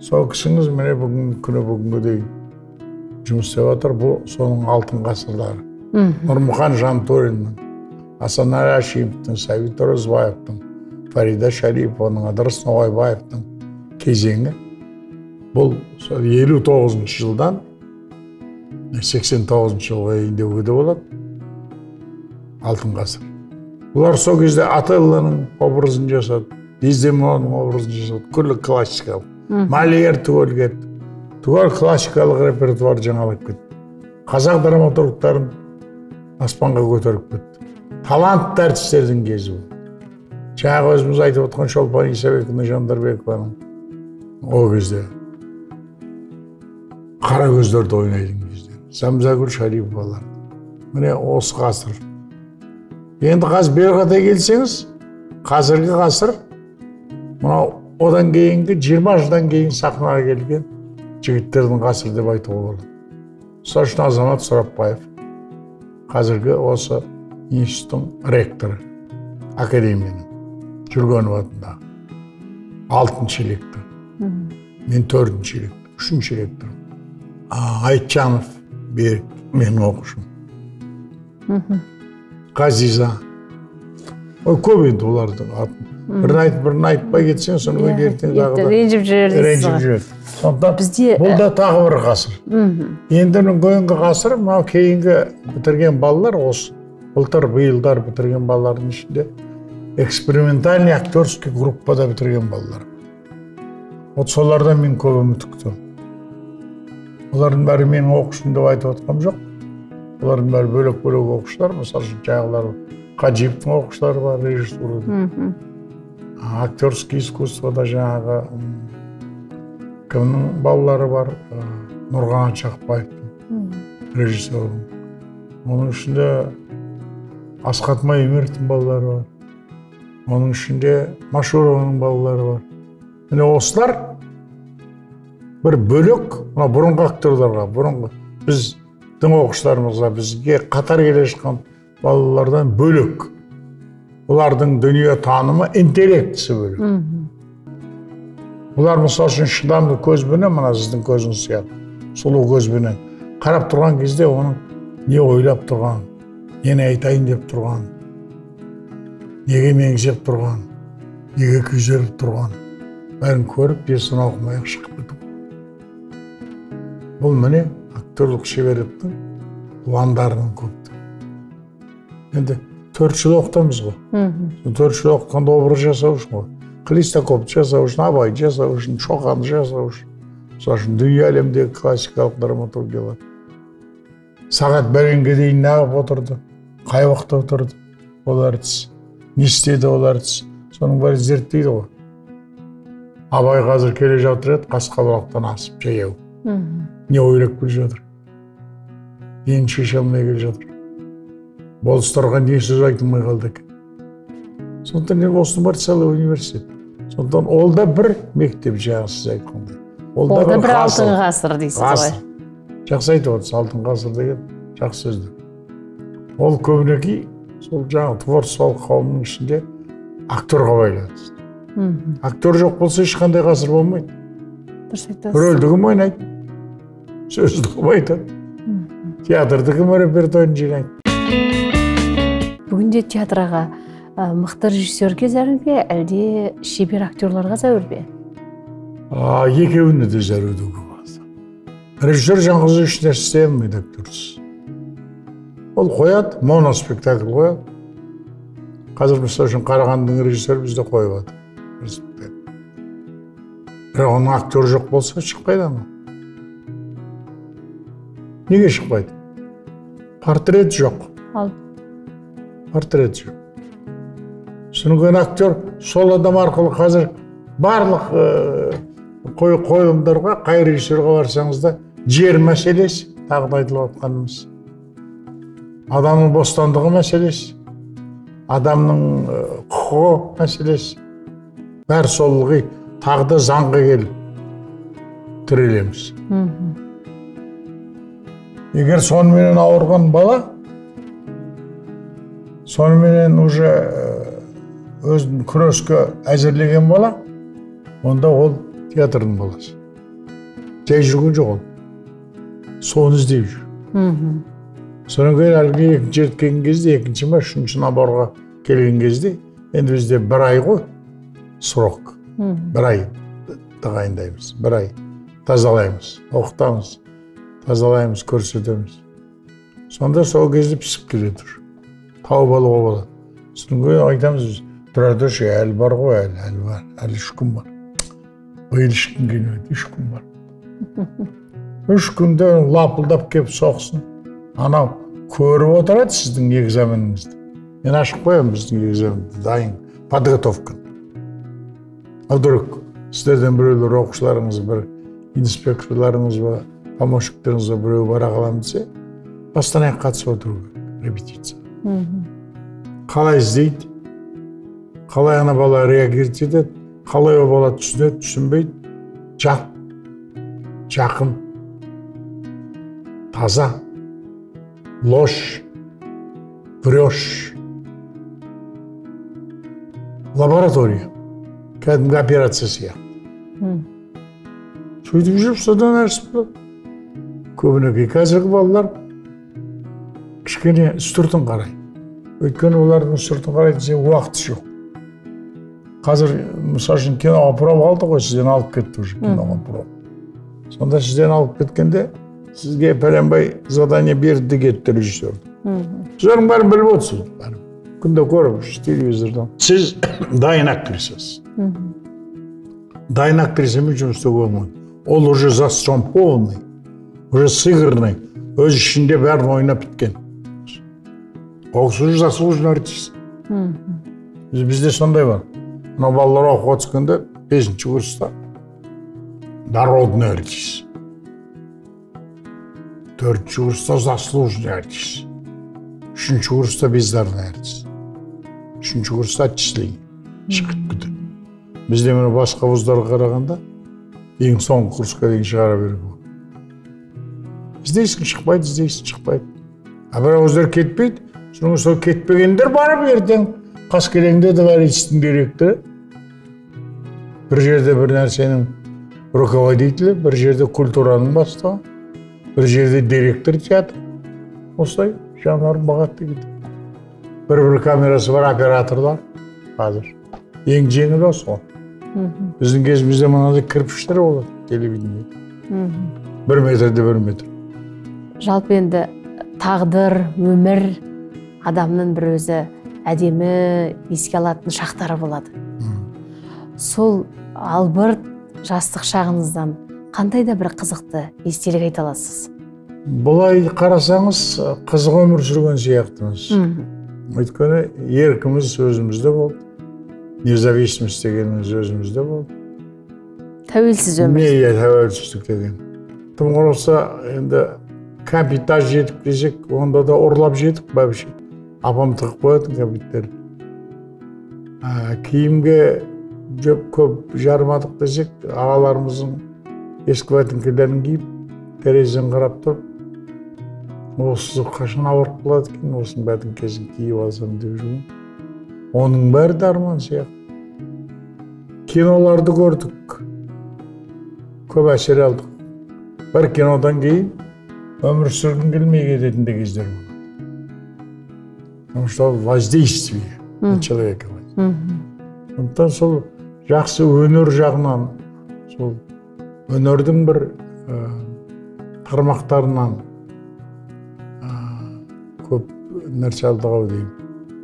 S2: Сол кісіңіз міне бүгін күні бүгінгі дейін жұмыс істеп жатыр. Бұл соның алтын ғасырлары. Нұрмұхан Жантөриннің, Асанәлі Әшімовтің, Сәбит Оразбаевтың, Фарида Шарипованың, Ыдырыс Ноғайбаевтың кезеңі. Бұл 59 жылдан 89 жылға дейін деуге де болады. Алтын ғасыр. Бұлар сол кезде Отеллоның образын жасады, Дездемонаның образын жасады, күллі классикалық. Мольер түгел кетті. Түгел классикалық репертуар жаңалап кетті. Қазақ драматургтарын аспанға көтеріп кетті. Талантты әртістердің кезі бұл. Жаңағы өзіміз айтып отқан Шолпан Исабековна Жандарбекованың ол кезде қара көздерді ойнайтын кездер. Зәмзәгүл Шариповалар. Міне осы ғасыр. Енді қазір бері қарай келсеңіз, қазіргі ғасыр мынау одан кейінгі 20 жылдан кейін сахнаға келген жігіттердің ғасыры деп айтуға болады. Сол үшін Азамат Сұрапбаев қазіргі осы институттың ректоры, академияның, Жүргенов атындағы. 6-шы лектор. Мен 4-ші лектор, 3-ші лектор. Айтжанов Берік менің оқушым. Ғазиза. Ой, көп енді олардың атын. Бірін айтып, бірін айтпай кетсең, соны ертең тағы да
S3: ренжіп жүрер дейсіз
S2: ғой. Ренжіп жүреді. Сондықтан бұл да тағы бір ғасыр. Енді кейінгі ғасыр, мынау кейінгі бітірген балалар, осы былтыр, биылдар бітірген балалардың ішінде экспериментальный актерский группада бітірген балалар. Вот солардан мен көп үміт күтемін. Олардың бәрі менің оқушым деп айтып отқам жоқ. Олардың бәрі бөлек-бөлек оқушылар. Мысалы үшін, жаңағылар Қажиевтің оқушылары бар режиссурада. Актерский искусствода жаңағы кімнің балалары бар, Нұрғанат Жақпаевтың режиссердің. Оның ішінде Асхат Маймеровтің балалары бар. Оның ішінде Машурованың балалары бар. Міне осылар бір бөлек, мына бұрынғы актерларға, бұрынғы біздің оқушыларымызға, бізге қатар келе жатқан балалардан бөлек. Олардың дүние танымы, интеллектісі бөлек. Бұлар мысалы үшін шыдамды көзбенен, мына сіздің көзіңіз сияқты, сұлу көзбенен қарап тұрған кезде оның не ойлап тұрған, нені айтайын деп тұрған, неге меңзеп тұрған, неге күйзеліп тұрған, бәрін көріп, пьесаны оқымай-ақ шығып кету. Бұл міне актерлік шеберліктің пландарының көптігі. Енді 4 жыл оқытамыз ғой. 4 жыл оқытқанда образ жасау үшін ғой. Хлестаковты жасау үшін, Абайды жасау үшін, Шоқанды жасау үшін. Мысалы үшін, дүние әлемдегі классикалық драматургиялар. Сағат бәленге дейін неғып отырды, қай уақытта отырды ол әртіс, не істеді ол әртіс, соның бәрі зерттейді ғой. Абай қазір келе жатыр еді, Қасқабұлақтан асып жаяу. Не ойлап келе жатыр, нені шеше алмай келе жатыр, болыстарға не сөз айтылмай қалды екен. Сондықтан осының бәрі целый университет. Сондықтан ол да бір мектеп, жаңағы сіз айтқандай. Ол да
S3: бір алтын ғасыр дейсіз ғой.
S2: Жақсы айтып отырсыз, алтын ғасыр деген жақсы сөздер. Ол көбінесе сол жаңағы творчестволық қауымның ішінде актерға байланысты. Актер жоқ болса ешқандай ғасыр болмайды.
S3: Дұрыс айтасыз.
S2: Рөлді кім ойнайды, сөзді кім айтады, театрды кім репертуарын жинайды.
S3: Бүгінде театрға мықты режиссерге зәру бе, әлде шебер актерларға зәру бе?
S2: Екеуіне де зәру деуге болады. Режиссер жалғыз еш нәрсе істей алмайды актерсіз. Ол қояды, моноспектакль қояды. Қазір мысалы үшін Қарағандының режиссері бізде қойып жатыр бір спектакль. Бірақ оның актері жоқ болса шықпайды ана. Неге шықпайды? Портрет жоқ. Портрет жоқ. Содан кейін актер сол адам арқылы қазір барлық қойылымдарға, қай режиссерға барсаңыз да жер мәселесі, тағы да айтылып жатқанымыз. Адамның бостандығы мәселесі, адамның құқығы мәселесі. Бәрі сол ылғи тағы да заңға келіп тірелеміз. Егер соныменен ауырған бала, соныменен уже өзін күреске әзірлеген бала, онда ол театрдың баласы. Жай жүрген жоқ ол. Соны іздеп жүр. Содан кейін әлгі екінші рет келген кезде, екінші ме, үшінші наборға келген кезде, енді бізде бір ай ғой, срок. Бір ай тағайындаймыз, бір ай тазалаймыз, оқытамыз, тазалаймыз, көрсетеміз. Сонда сол кезде пісіп келеді. Тауып алуға болады. Содан кейін айтамыз біз, тұра тұршы, әлі бар ғой, әлі бар, әлі 3 күн бар. Биыл ешкім келмейді, 3 күн бар. 3 күнде лапылдап кеп соқсын. Анау көріп отырады сіздің экзаменіңізді. Мен ашып қоямын біздің экзаменді, дайын, подготовка. А вдруг сіздерден біреулер оқушыларыңыз, бір инспекторларыңыз ба, помощниктеріңіз ба, біреу бара қаламын десе, бастан аяқ қатысып отыру керек, репетиция. Қалай іздейді, қалай ана бала реагировать етеді, қалай ол бала түсінеді, түсінбейді, жат, жақын, таза, ложь, врешь. Лаборатория. Кәдімгі операция сияқты. Сөйтіп жүріп содан әрсіп болады. Көбінесе қазіргі балалар кішкене үстіртін қарайды. Өйткені олардың үстіртін қарайтын сен уақыты жоқ. Қазір, мысалы үшін, киноға проба алды ғой, сізден алып кетті уже киноға проба. Сонда сізден алып кеткенде сізге пәленбай задание берді кетті режиссер. Сіздердің бәрін біліп отырсыз. Күнде көріп телевизордан. Сіз дайын актрисасыз. Дайын актрисамен жұмыс істеуге болмайды. Ол уже заштампованный, уже сыгранный, өз ішінде бәрін ойнап біткен. Ол кісі уже заслуженный артист. Бізде сондай бар. Мына балалар оқуға түскенде 5-ші курста народный артист. 4-ші курста заслуженный артист. 3-ші курста бездарный артист. 3-ші курста отчисление шығып кетеді. Бізде мына басқа вуздарға қарағанда ең соңғы курсқа дейін шығара беруге болады. Іздейсің, шықпайды, іздейсің, шықпайды. А бірақ өздері кетпейді. Соның сол кетпегендер барып ертең Қаскелеңде дворецтің директоры, бір жерде бір нәрсенің руководителі, бір жерде культураның бастығы, бір жерде директор театр. Осылай жанарын бағады кетеді. Бір-бір камерасы бар операторлар қазір. Ең жеңіл осы ғой. Біздің кезімізде мынадай кірпіштер болады телевидение. 1 метрде 1 метр.
S3: Жалпы енді тағдыр, өмір адамның бір өзі әдемі еске алатын шақтары болады. Сол албырт жастық шағыңыздан қандай да бір қызықты естелік айта аласыз?
S2: Былай қарасаңыз, қызық өмір сүрген сияқтымыз. Өйткені еркіміз өзімізде болды. Независимость дегеніміз өзімізде болды.
S3: Тәуелсіз өмір.
S2: Не, тәуелсіздік деген. Тым құрыса енді кәмпит аз жедік десек, онда да ұрлап жедік вообще. Апам тығып қоятын кәмпиттерді. Киімге жеп көп жарымадық десек, ағаларымыздың ескі бәтіңкелерін киіп, терезеден қарап тұрып, осы қашан ауырып қалады екен, осының бәтіңкесін киіп алсам деп жүрмін. Оның бәрі де арман сияқты. Киноларды көрдік, көп әсер алдық. Бір кинодан кейін өмір сүргім келмей кететін де кездер болады. Потому что воздействие на человека. Сондықтан сол жақсы өнер жағынан, сол өнердің бір тармақтарынан көп нәрсе алдық ау деймін.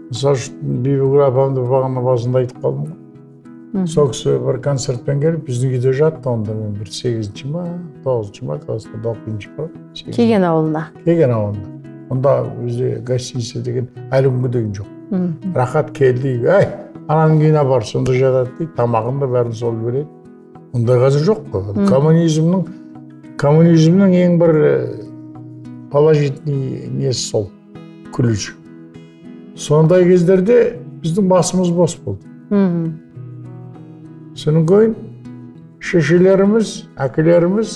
S2: Мысалы үшін, Бибігүл апамды бағана басында айтып қалдым ғой. Сол кісі бір концертпен келіп, біздің үйде жатты, онда мен бір 8-ші ма, 9-шы ма класста оқитын шығар.
S3: Кеген ауылында.
S2: Кеген ауылында. Онда бізде гостиница деген әлі күнге дейін жоқ. Рахат келді, әй, ананың үйіне бар, сонда жатады дейді, тамағын да бәрін сол береді. Ондай қазір жоқ қой. Коммунизмнің ең бір положительный несі сол, ключ. Сондай кездерде біздің басымыз бос болды. Соның кейін шешелеріміз, әкелеріміз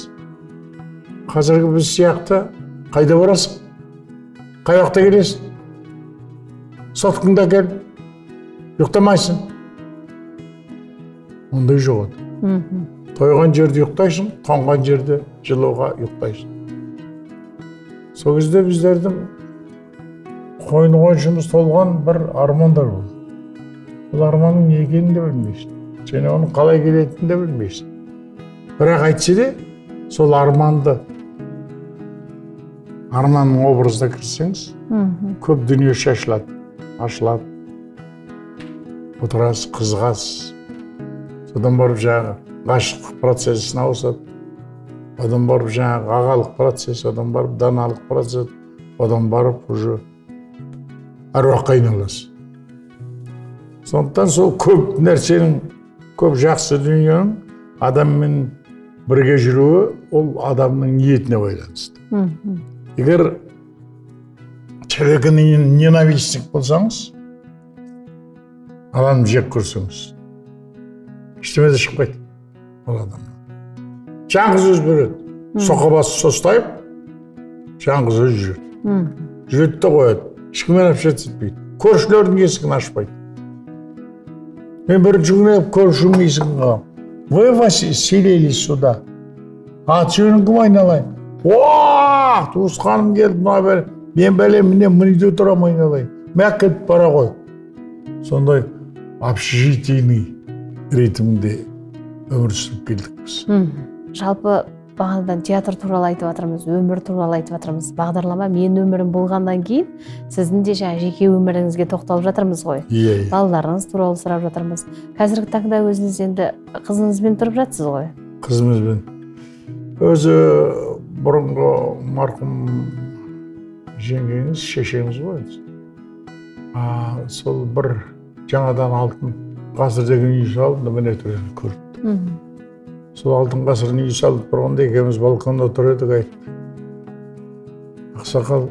S2: қазіргі біз сияқты қайда барасың, қай уақытта келесің, соткаңда кел, ұйықтамайсың. Ондай жоқ еді. Тойған жерде ұйықтайсың, тоңған жерде жылуға ұйықтайсың. Сол кезде біздердің қойны қоншымыз толған бір армандар болды. Бұл арманның не екенін де білмейсің. Және оның қалай келетінін де білмейсің. Бірақ әйтсе де, сол арманды, арманның образына кірсеңіз, көп дүние шашылады, ашылады. Отырасыз, қызығасыз. Содан барып жаңағы ғашықтық процесіне ауысады. Одан барып жаңағы ағалық процесс, одан барып даналық процесс, одан барып уже әруаққа айналасыз. Сондықтан сол көп нәрсенің, көп жақсы дүниенің адаммен бірге жүруі ол адамның ниетіне байланысты. Егер человека ненавистник болсаңыз, адамды жек көрсеңіз, ештеме де шықпайды ол адамнан. Жалғыз өзі береді. Соқа басы состайып, жалғыз өзі жүреді. Жүреді де қояды. Ешкіммен общаться етпейді. Көршілердің есігін ашпайды. Мен бірінші күні көршім есігін қағам. Вы селились сюда. Аты жөнің кім, айналайын? Уа, туысқаным келді, мына бәле. Мен бәле, міне мына үйде тұрамын, айналайын. Мә, кетіп бара ғой. Сондай общежитийный ритмде өмір сүріп келдік біз.
S3: Жалпы бағанадан театр туралы айтып жатырмыз, өмір туралы айтып жатырмыз. Бағдарлама «Мен өмірім» болғаннан кейін сіздің де жаңа жеке өміріңізге тоқталып жатырмыз ғой.
S2: Иә.
S3: Балаларыңыз туралы сұрап жатырмыз. Қазіргі таңда өзіңіз енді қызыңызбен тұрып жатсыз ғой?
S2: Қызымызбен. Өзі бұрынғы марқұм жеңгеңіз, шешеңіз ғой. Сол бір жаңадан алтын ғасыр деген үй салды, міне тұр көріпті. Сол алтын ғасырдың үй салып тұрғанда екеуміз балконда тұр едік, айтты. Ақсақал,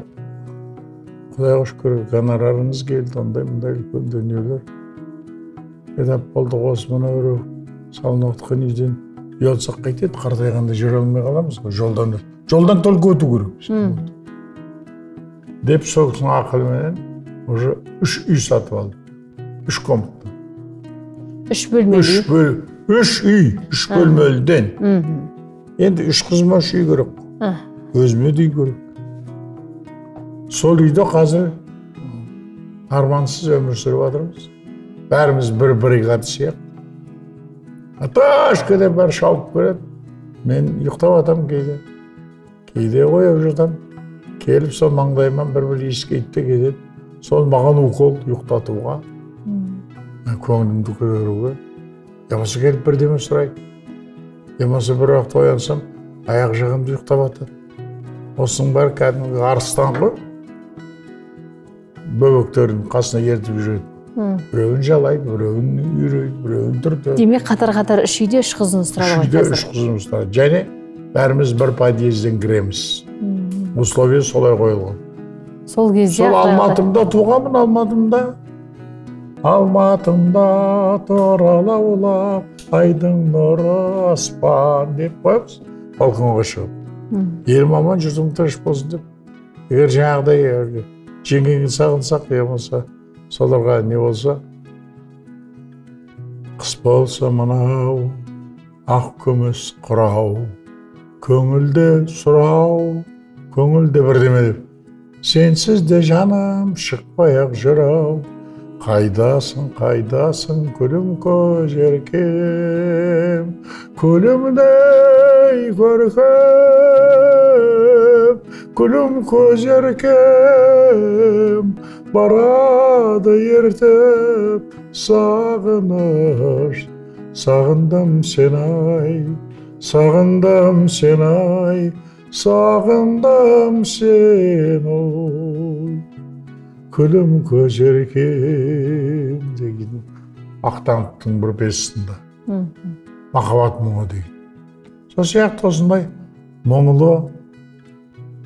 S2: Құдайға шүкір, гонорарыңыз келді, ондай мындай үлкен дүниелер. Этап болды, осы мына біреу салынып жатқан үйден үй алсақ қайтеді, қартайғанда жүре алмай қаламыз ғой, жолдан. Жолдан только өту керек. Деп сол кісінің ақылыменен уже 3 үй сатып алды. 3 комната.
S3: 3 бөлмелі.
S2: 3 үй, 3 бөлмеліден. Енді 3 қызыма 3 үй керек. Өзіме де үй керек. Сол үйде қазір армансыз өмір сүріп жатырмыз. Бәріміз бір бригада сияқты. Аташка деп бәрі шауып келеді. Мен ұйықтап жатамын кейде. Кейде ояп жатамын. Келіп сол маңдайымнан бір-бір иіскейді де кетеді. Сол маған укол ұйықтатуға, көңілімді көтеруге. Я болмаса келіп бірдеме сұрайды. Я болмаса бір уақыт оянсам, аяқ жағымды ұйықтап жатады. Осының бәрі кәдімгі арыстан ғой. Бөбектерін қасына ертіп жүреді. Біреуін жалайды, біреуін үйрейді, біреуін түртеді.
S3: Демек, қатар-қатар 3 үйде 3 қызыңыз тұрады ғой.
S2: 3 үйде 3 қызымыз тұрады. Және бәріміз бір подъезден кіреміз. Условие солай қойылған.
S3: Сол кезде
S2: сол Алматымда туғанмын, Алматымда. Алматымда торалаулап, айдың нұры аспан деп қоямыз балконға шығып. Елім аман, жұртым тыныш болсын деп. Егер жаңағыдай жеңгеңді сағынсақ, я болмаса соларға не болса, қыс болса мынау, ақ күміс құрау, көңілде сұрау, көңілде бірдеме деп. Сенсіз де жаным шықпай-ақ жырау, қайдасың, қайдасың, күлім көз еркем, күлімдей көркем, күлім көз еркем, барады ертіп сағыныш. Сағындым сені ай, сағындым сені ай, сағындым сені ой, күлім көз еркем деген Ақтановтың бір пьесасында. Махаббат мұңы деген. Сол сияқты осындай мұңлы,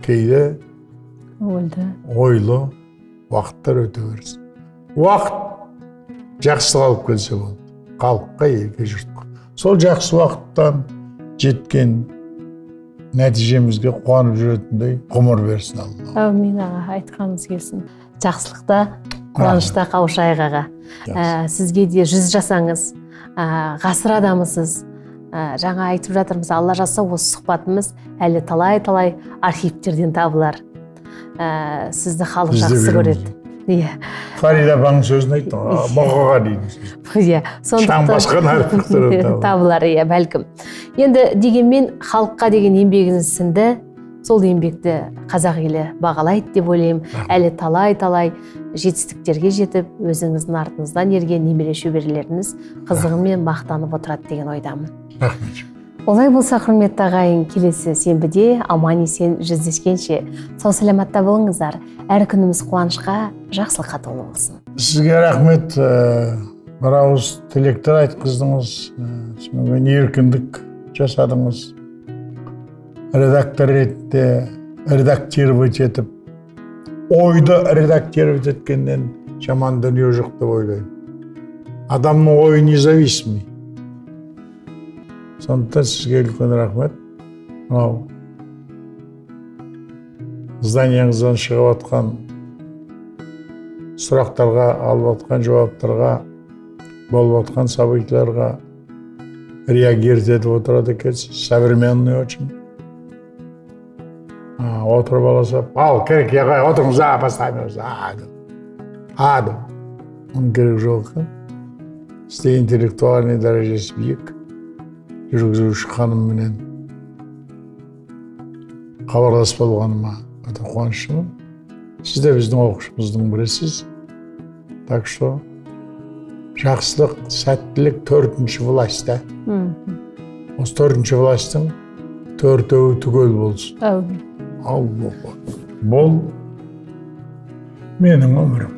S2: кейде ойлы уақыттар өте берсін. Уақыт жақсылық алып келсе болды. Халыққа, елге, жұртқа. Сол жақсы уақыттан жеткен нәтижемізге қуанып жүретіндей ғұмыр берсін Алла.
S3: Әумин аға, айтқаныңыз келсін. Жақсылықта, қуанышта қауышайық аға. Сізге де 100 жасаңыз, ғасыр адамысыз. Жаңа айтып жатырмыз, Алла жазса осы сұхбатымыз әлі талай-талай архивтерден табылар. Сізді халық жақсы көреді.
S2: Фарида апаның сөзін айтты, бұғыға дейін.
S3: Иә,
S2: шаң басқан архивтерден
S3: табылар, иә, бәлкім. Енді дегенмен халыққа деген еңбегіңіз сіңді, сол еңбекті қазақ елі бағалайды деп ойлаймын. Әлі талай-талай жетістіктерге жетіп, өзіңіздің артыңыздан ерген немере шөберелеріңіз қызығымен мақтанып отырады деген ойдамын.
S2: Рахмет.
S3: Олай болса, құрметті ағайын, келесі сенбіде аман есен жүздескенше сау саламатта болыңыздар. Әр күніміз қуанышқа, жақсылыққа толы болсын.
S2: Сізге рахмет. Бір ауыз тілектер айтқыздыңыз, сонымен еркіндік жасадыңыз. Редактор ретінде редактировать етіп, ойды редактировать еткеннен жаман дүние жоқ деп ойлаймын. Адамның ойы независимый. Сондықтан сізге үлкен рахмет. Мынау зданияңыздан шығып жатқан сұрақтарға, алып жатқан жауаптарға Болып жатқан событияларға реагировать етіп отырады екенсіз, современный очень. Отырып алса, ал керек, ағай, отырыңыз, а, бастаймыз, а деп, а деп. Оның керегі жоқ екен. Сізде интеллектуальный дәрежесі биік. Жүргізуші ханымменен хабарласып болғаныма өте қуаныштымын. Сіз де біздің оқушымыздың бірісіз. Так что жақсылық, сәттілік. Төртінші власть та. Осы төртінші властьтың төртеуі түгел болсын.
S3: Әумин.
S2: Аллаху. Бұл менің өмірім.